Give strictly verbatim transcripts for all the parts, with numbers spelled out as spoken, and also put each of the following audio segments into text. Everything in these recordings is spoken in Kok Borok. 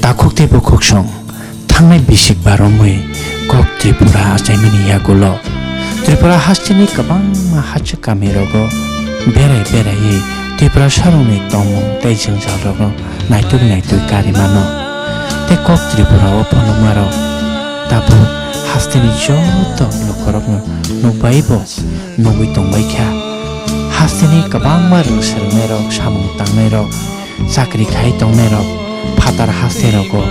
Takhuk tei bukhuksong thangnai bisik baromwi kok Tripura achaimani yagulo Tripura hasteni kwbangma hachwk kamirogo berai beraiwi Tiprasarokni tongmung tei jwngjalrokno naitugwi naitugwi kari mano. Tei kok Tripura o phunukmarok tabuk hasteni joto lukurokno nukbaibo nugwi tongbaikha. Hasteni kwbangma rwngswrwngnairok, samung tangnairok, chakri khai tongnairok phatar hasterogo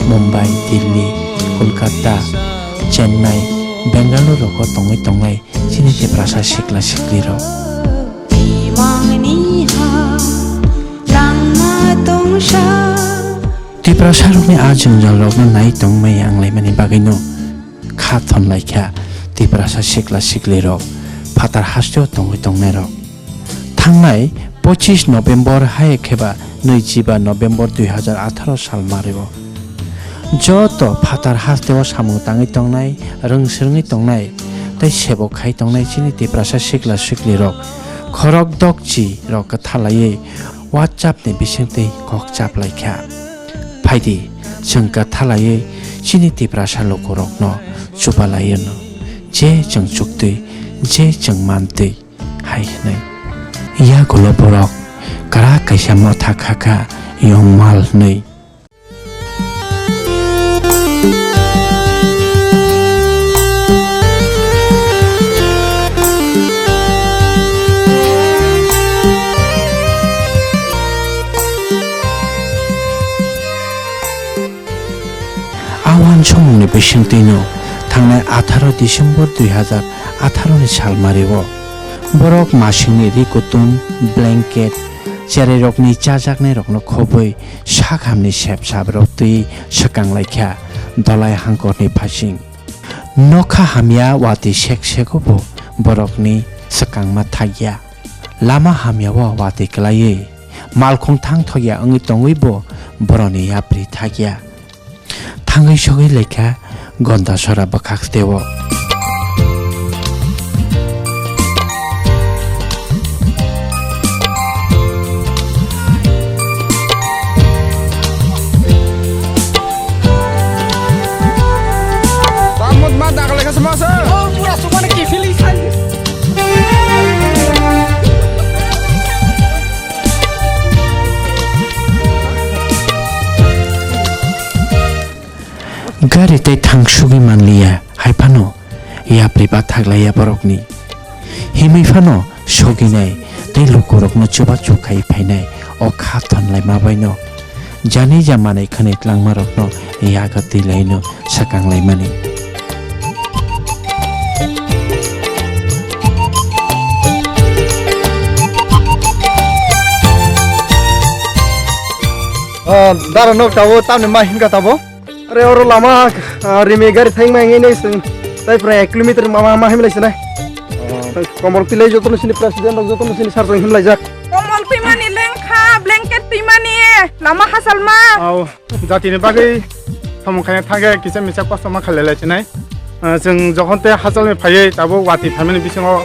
Mumbai, Delhi, Kolkata, Chennai, Bengaluru rogo tongwi tongnai chini Tiprasa sikla siklirok. Tiprasarokni a jwngjalrokno nai tongmai wnglaimani bagwino kha thonlaikha Tiprasa sikla siklirok phatar hasteo tongwi tongnairok. Thangnai pochis November hai khe ba nwichiba November dui hazar atharo sal mario joto phatar hasteo samung tangwi tongnai, rwngswrwngwi tongnai tei sebo khai tongnai chini Tiprasa sikla siklirok khorok dokchi rok kwthalaiwi WhatsApp ni bisingtwi kok chaplaikha. Phaidi, chwng kwthalaiwi chini Tiprasa lukurokno chupalaiwino, je chwng chuktwi, je chwng mantwi. Hai hwnwi yagulo borok kwrak kaisa motha kha kha, yongmal hwnwi. A uansukmungni bisingtwino thangnai atharo December dui hazar atharo ni salmario borok masingni ri kutung, blanket, cherairokni chajaknairokno khobwi sakhamni sep sabrok twi swkang laikha dolai hangkorni phasing. Nokha hamya watwi sek sego bo borokni swkangma thakya. Lama hamyao watwi kwlaiwi malkhung thang thokya wngwi tongwi bo borokni yapri thakya. Thangwi sogwi laikha Gondasora bwkhak teo. Tamut ma dagal lekha sama sa. Oh, pura sumana kifili san. Gari tei thang sugwi manliya, hai phano yapri bathak laiya borokni. Himwi phano soginai tei lukurokno chubachu khai phainai o kha thonlaima baino. Jani ja manwi khwnwi tlangmarokno yago twi laino swkang laimani. Ah, dara nok tabo, tamni ma hinka tabo. Are oro lama, ah, rimi gari thangma hinwi nei sung. Tai pura ek kilometer ma, ma, ma himlai sinai. Oh. Komol pilai jotono sini president rok jotono sini sar jang himlai jak. Komol twimani lengkha, blanket twimani, lama hasalma. Au, jatini bagwi samung khaina thangkhe kisa misa kosto ma khalai lai sinai. Ah, chwng jokhon tei hasalni phaiwi tabuk watwi phaimani bisingo,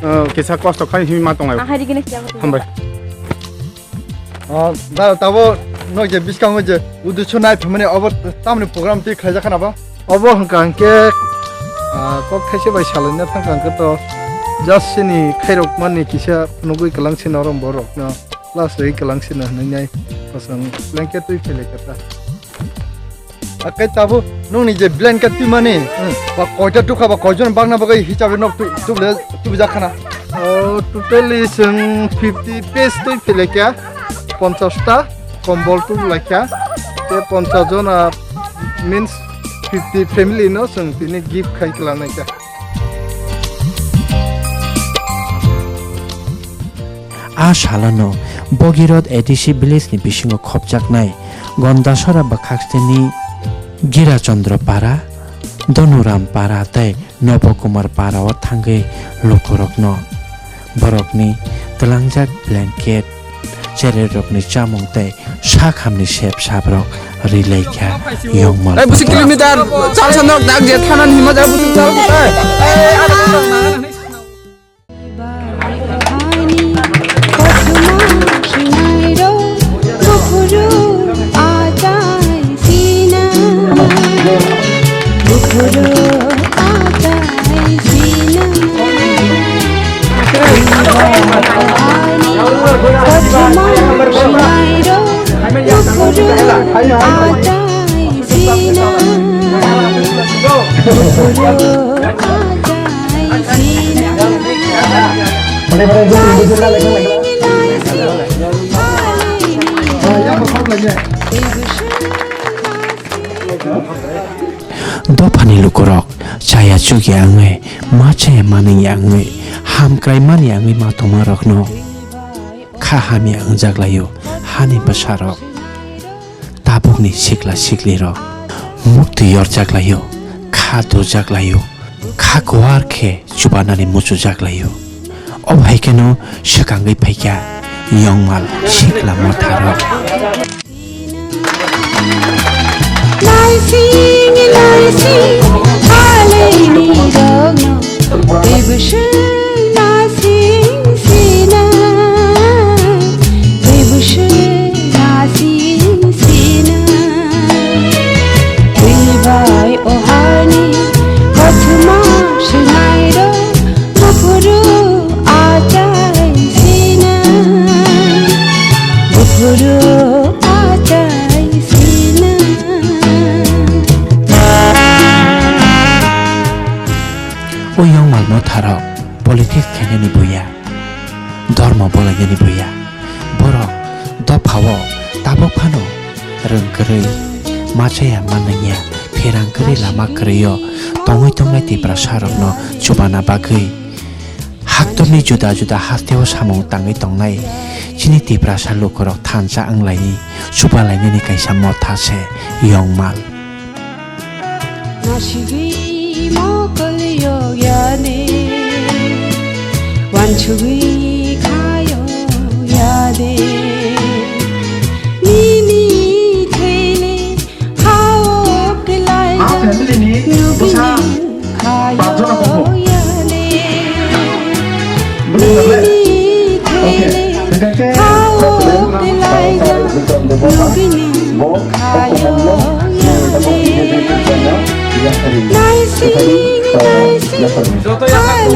ah, kisa kosto khai himwi ma tonglai. Ahai rigini siya. Hambai. Ah, da, tabo no je biskango je uddesho nai phaimani obo tamni program twi khlaijak khana ba? Obo hwnkha hwnkhe, ah, kok thaisa bai salaina thangkha hwnkhe to just sini khairokmani kisa nugwi kwlang sino oro borokno last ri kwlang sino hwnwi nai kosong blanket twi philai kha ta. Akai tabuk nungni je blanket twimani, hmm, ba koita tukha ba koijon bagna bagwi hisabe nok tu-, tuble, tubujak khana? Oh, totally chwng fifty piece twi philaikha, ponchash ta kombol tubulaikha, tei ponchash jona means fifty family no chwng tini gift khai kwlangnaikha. A salano Bhagirath A D C village ni bisingo khopjaknai Gondasora bwkhaksteni Girachandra Para, Dhanuram Para tei Nobo Kumar Para o thangwi lukurokno borokni twlangjak blanket, cherairokni chamung tei sakhamni sep sabrok rilaikha yongmal. Ai, busi kilometer chal sanok dak je thanan hima ja busi chal kutai. Ani kothoma khinairo bukhuru achai si Dophani lukurok chaya chukya wngwi, ma chaya manwi ya wngwi, hamkrai mani ya wngwi ma tongmarokno kha hamya wngjak laio hani bwsarok. Tabukni sikla siklirok muktwi yorjak laio, kha dujak laio, kha kuar khe chubanani muchujak laio. Obo hai kheno swkangwi phaikha yongmal sikla motharok. Laising, laising, haleini rokno, teibo se laising sina, teibo se laising sina. Tei bai o hani kothoma swinai rok, buphuru achai sina, buphuru achai sina. O yongmal motharok politics khainani buya, dhormo bolainani buya. Borok dophao tabuk phano rwng kwrwi, ma chaya ma nangya, pherang kwrwi lama kwrwio tongwi tongnai Tiprasarokno chubana bagwi haktorni juda juda hasteo samung tangwi tongnai chini Tiprasa lukurok thansa wnglaiwi chubalainani kaisa motha se yongmal. Nasigwi mokol yo yade, wansugwi khayo yade, nini thele hao kelai. A family ni bwsa lugini khayo paanch jona koko. Yade. Bini family. Okay. Hingke khe bo, joto yakhar.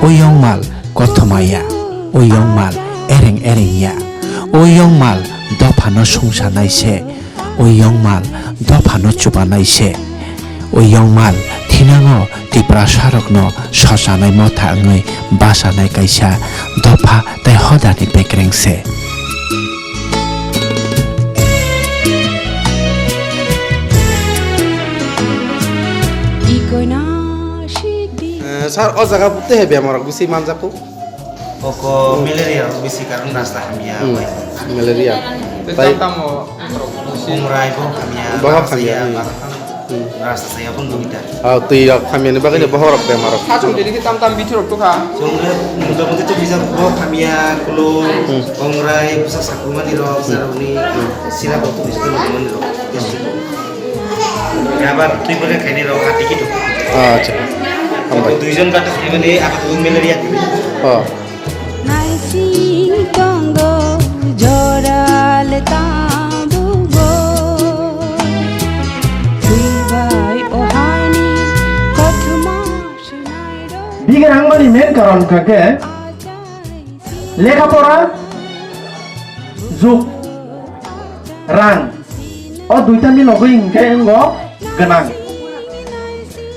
O yongmal kothoma ya, o yongmal ereng ereng ya, o yongmal dophano songsanai se, o yongmal dophano chubanai se, o yongmal thinango Tiprasarokno sosanai motha wngwi bachanai kaisa dopha tei hodani bekreng se. Eh, sir, o jaga tei hai bemar rok bisi manjak kho? Oko malaria rok bisi karon rasta hamya. Hmm. Malaria. Tai tamo Ongrai bo hamya, bohok rasta hamya, ya, hmm. Rasta saya pun dugita. Ah, twi rok hamya ni bagwi ni bohok rok bemar rok. Sachung dini tam tam bithi rok tukha. Chungle muda muda tu bisa bohok hamya, kulo, hmm. Ongrai, bisa sakumani rok, hmm. Saruni, hmm. Sila bok tu bisa tu mani rok. Gabar twi bole khaini rok ati kitu. Ah, acha. Hambai. Duijon kata khaimani apa tu malaria. Oh. Naising tongo jora le tambugo. Twibai o hani kothoma swnairo. Bigrang mani main karon kha khe lekha pora, juk, rang. O duita milogwi hinkhe wngo gwnang.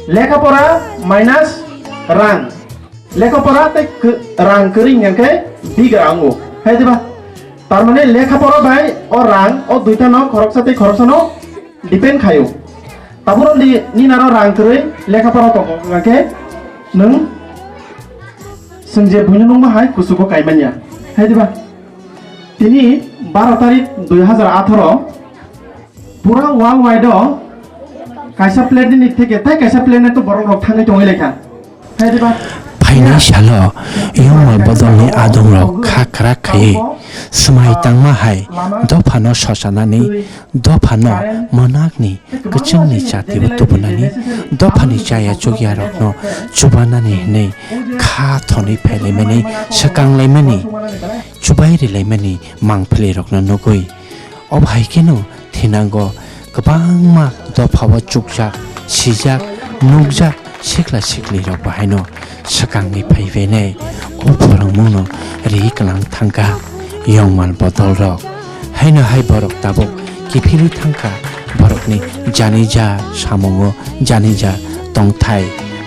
Lekha pora minus rang. Lekha pora tei kw-, rang kwrwi hingya khe bigra wngo. Hai diba? Tar mane lekha pora bai o rang o duita no khoroksa tei khoroksa no depend khaio. Tabuk ni, nini aro rang kwrwi lekha pora tongo hingya khe nwng swng je buino nungma hai kuchugo kai manya. Hai diba? Tini baro tarik dui hazar atharo pura world wide o kaisa planet ni theke tai kaisa planet o borok rok thangwi tongwi laikha. Hai diba? Phainai salo yongma bodolni adongrok kha kwrak khaiwi swmai tangma hai dophano sosanani, dophano mwnakni kwchwngni chati o tubunani, dophani chaya chukyarokno chubanani hwnwi kha thonwi phailaimani, swkanglaimani, chubai rilaimani mangpilirokno nugwi Obo hai kheno thinango kwbangma dophao chukjak, sijak, nukjak sikla siklirok bahaino swkangni phaibainai o phwrwngmungno ri kwnang thangkha yongmal bodolrok. Haino hai borok tabuk kiphilwi thangkha borokni janija samungo janija tongthai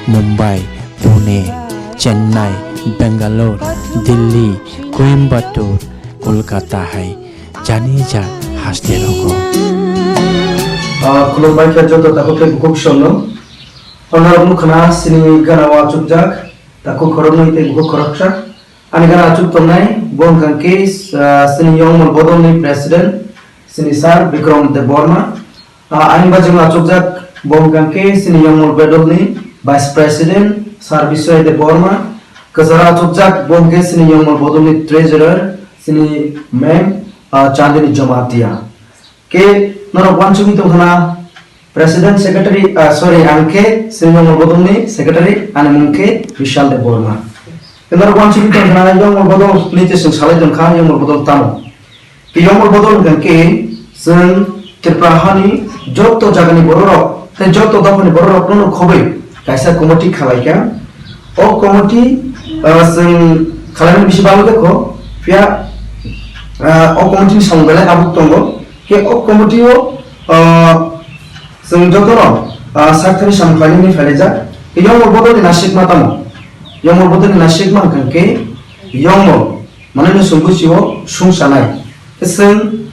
Mumbai, Pune, Chennai, Bangalore, Delhi, Coimbatore, Kolkata hai jani ja haste rogo. Ah, khulumbai khe joto takhuk tei bukhuk songno. Honorok nukha na sini gana o achukjak takhuk khoroknwi tei bukhuk khoroksa. Ani gana achuk tongnai bo wngkha khe, ah, sini Yongmol Bodolni President, sini Sir Bikram Debbarma. Ah, ani bajingo achukjak bo wngkha khe sini Yongmol Bodolni Vice President, Sir Biswai Debbarma. Kwcharo achukjak bo wngkha sini Yongmol Bodolni Treasurer, sini Ma'am, ah, Chandini Jamatia. Khe norok uansugwi tongkha na President Secretary, ah, sorry, ang khe sini Yongmol Bodolni Secretary, ani mung khe Vishal Debbarma. Khe norok uansugwi tongkha na Yongmol Bodolni tei chwng salai tongkha Yongmol Bodol tamo. Khe Yongmol Bodol hwnkha khe chwng Tripura hani joto jagani bororok tei joto dophani bororokno khobwi kaisa committee khalaikha. O committee, ah, chwng khalaimani bisi bagwi kho, phiya, ah, o committee ni samung belai abuk tongo. Khe o committee o, ah, chwng jotono, ah, sakthani samung khlainani phailaijak. Khe Yongmol Bodolni nasikma tamo? Yongmol Bodolni nasikma hwnkha khe Yongmol, mane no chwng busi o sung sanai. Khe chwng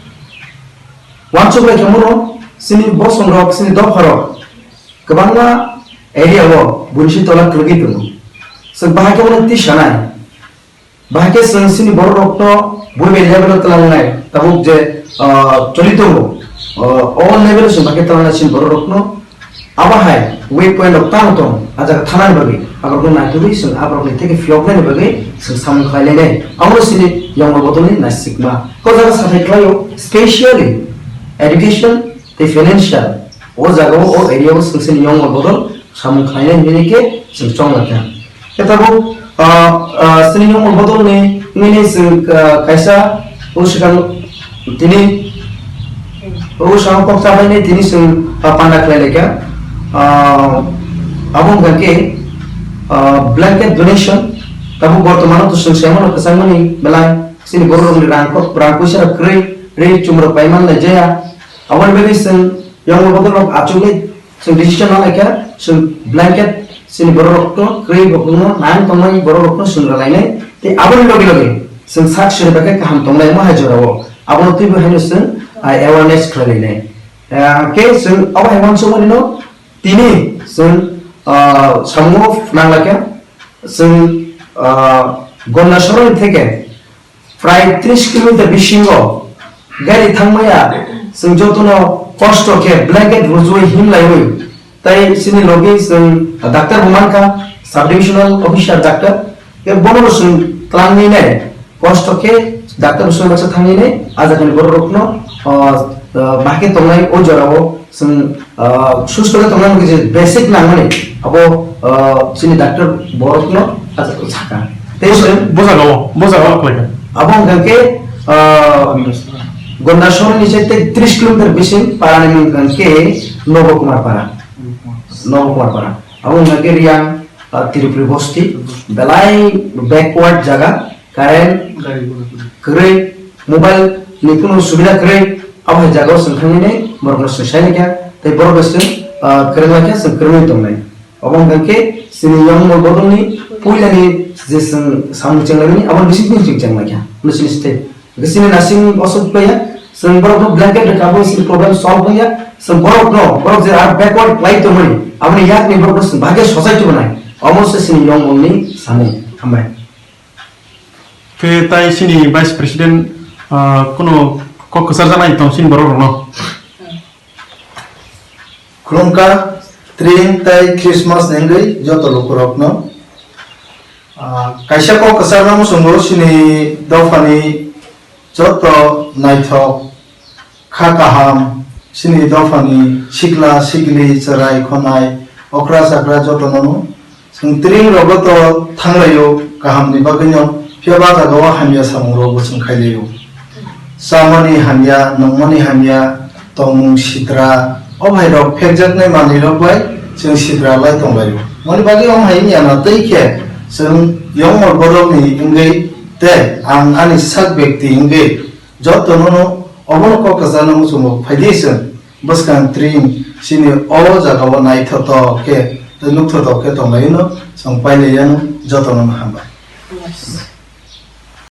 uansuk lai khe mano, chini bosongrok, chini dopharok kwbangma area o buini si tola kwrwgwi tongo. Chwng bahai khe mano twi sanai. Bahai khe chwng chini bororokno bui bai level o twlangnai, tabuk je, ah, choli tongo, ah, o level o chwng bahai khe twlangnai chini bororokno. Abo hai weak point rok tamo tong, a jaga thanani bagwi, aborokno naitugwi chwng aborokni theke phiyoknani bagwi chwng samung khlai lainai. Abono chini Yongmol Bodolni naisikma. O jaga sathai khlaio, specially education tei financial. O jaga o, o area o chwng chini Yongmol Bodol samung khlainai hinwi khe chwng chong lai kha. Khe tabuk, ah, ah, chini Yongmol Bodolni wngwi chwng, ah, kaisa o swkang tini o swkang kok chabainai tini chwng, ah, panda khlai lai kha. Ah, abo wngkha khe, ah, blanket donation. Tabuk bortomano to chwng se mano kwchangmani belai chini bororokni rang kok, rang puisa rok kwrwi, ri chumrok pai man lai jaya. Aboni bagwi chwng Yongmol Bodol rok achugwi chwng decision na laikha, chwng blanket chini borok rokno, kwrwi rokno, nang tongnai borok rokno chwng rwlainai. Tei aboni loge loge chwng sak suri bai khe kaham tonglai omo hai jora o. Abono twibo haino chwng, ah, awareness khlai lainai. Ah, khe chwng abo hai uansukmani no tini chwng, ah, samungo nang laikha, chwng, ah, Gonda Soroni theke prai tris kilometer bisingo gari thangmaya, chwng jotono kosto khe blanket rwjui himlaiwi, tei chini logi chwng doctor bo mankha, sub divisional officer doctor, khe bono chwng twlangwi nai kosto khe doctor bo soi baksa thangwi nai, a jagani borok rokno, ah, ah, bahai khe tongnai o jorao. Chwng, ah, susto khe tongnani bagwi je basic nangmani abo, ah, chini doctor borokno ah, sakha. Tei se bo jaga o, bo jaga o khlaikha. Abo wngkha khe, ah, Gonda Soroni se tei tris kilometer bising parani mung wngkha khe Nobo Kumar Para. Nobo Kumar Para. Abo wngkha khe Riang, ah, Tiripuri Bosti, belai backward jaga. Current kwrwi, mobile ni kunu subida kwrwi, abo hai jagao chwng thangwi nai borokno chwng sai laikha, tei borok bai chwng, ah, kwrwng laikha, chwng kwrwngwi tongnai. Obo wngkha khe chini Yongmol Bodolni puilani je chwng samung chenglaimani, aboni bisingtwi chwng chenglaikha, hwnwi chini state. Hwnkhe chini nasing osuk paiya, chwng borokno blanket rwkha, abo chini problem solve wngya, chwng borokno, borok je ah backward khlai tongmani, aboni yakni borokno chwng bahai khe society bo nai. Omo se chini Yongmolni samung. Hambai. Khe tai chini Vice President, ah, kuno kok kwcharjaknai tong chini borok rokno. Khulumkha, tring tai Christmas ni wngwi joto lukurokno. Ah, kaisa kok kwcharno muchungo chini dophani joto naithok kha kaham, chini dophani sikla, sikli, chwrai, khonai, okra, chakra jotono no. Chwng tring rogo to thanglaio, kahamni bagwino, phiya ba jagao hamya samungrogo chwng khailaio. Chamani hamya, nungmani hamya, tongmung sitra, o hai rok phekjaknai manwi rok bai chwng sitra lai tong lai. Mani bagwi ong hai wngya na tei khe chwng yongmor borok ni wngwi tei ang ani sak bekti wngwi joto no obono kok kwchang no muchungo phaidi chwng bwskang tring chini o jaga o naithotok khe tei nukthotok khe tong lai no chwng pai lai yano joto no hambai.